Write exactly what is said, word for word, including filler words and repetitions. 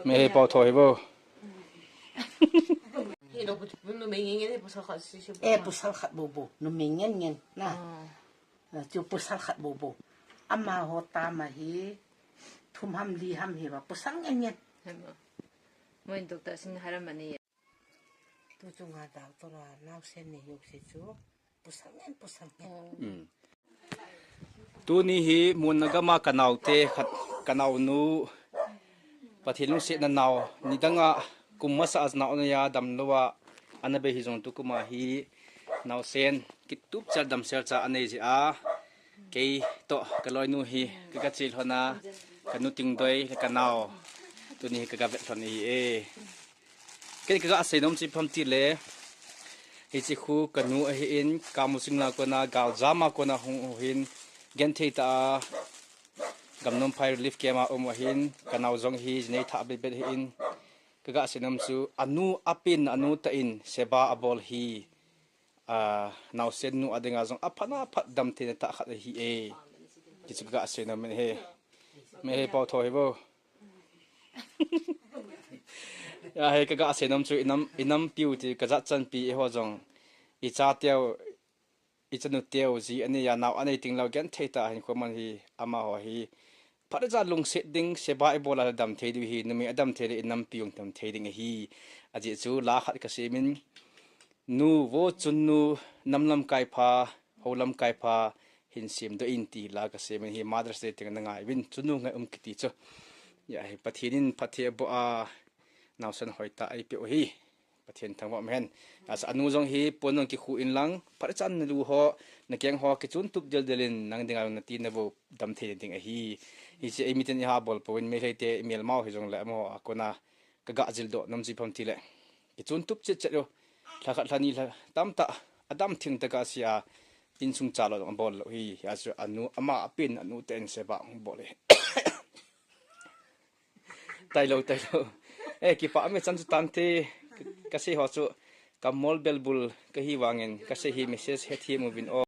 Me hei pau tho hi bo. Hi lo pu, numei ngen ngen hi pasal khat si si. Eh, pasal khat bo bo. Numei ngen ngen. Na. Ah. Ah, chu pasal khat bo bo. Amaho tam ahi. Thum ham li ham hi ba. Pasal ngen ngen. Hema. Moi doctor sin haram ani. Tu chunga doctor a naosen nei jouse chu. Pasal ngen, pasal ngen. Oh. Mm. Tuni hi mun a gam a ka naote khat, ka naonu Pathen lungsetna nao, nidang a kum masa a nao na a damlou a, ana bei hi jong tukum a hi naosen kitup chel damsel cha anei jeh a, kei toh ka loinu hi ka, ka chil lhon a, ka nu Tingdoi le ka nao, tuni hi ka, ka vet lhon ahi e. Kei ka, ka seinom chu ipi ham tile, hiche khu ka nu ahin, Kamu Singla kona, galjam a kona hung u hin, genthei tah a, Gamnomphai relief camp a um u ahin, ka nao jong hi jinei thah bit bit ahin, ka, ka seinom chu anu apen, anu tah in seba abol hi, a, naosen nu a dinga jong aphatna phat damtheina tah khat ahi e. Ti chu ka, ka seinom ahi. Me hei pau tho hi bo. Ya, hei ka, ka seinom chu inam, inampiu ti ka jat chanpi eiho jong, ichateu, ichanuteu ji anei a, nao anei tenglou genthei tah a hinkho man hi, amaho hi phatechan lungset ding, seba ibol a damthei diu hi, numei adamthei le inampiu damthei ding ahi. Ajeh chu la khat ka semin, nu vo chunnu, nam lamkai pha, hou lamkai pha, hin semdoh in ti la ka semin hi Mother's Day teng na ngai uvin, chunnu ngai um kiti chu. Ya hi Pathen in phatthei aboh a, naosen hoitah eipeh u hi. Pathen thangvah um hen. Asa anu jong hi pon jong kikhu in lang, phatechan na lu ho, na keng ho, kichun tup del del in nang dinga na tina vo damthei ding ahi. Hiche eimiten iha bol pouvin Meitei te imelmau hi jongle amaho a kona ka, ka jildoh nom chu ipi ham tile, kichun tup chet chet u. Lha khat lha ni lha tamtah, adam theng tah a sia, insung cha lou jong abol lou hi. Achu anu ama apen, anu tah in seba abol e. Tailou, tailou. Eh, kipah me chan chu tante, ka, ka sei ho chu, ka mol belbul, ka hi vangin, ka sei hi message hethem uvin o.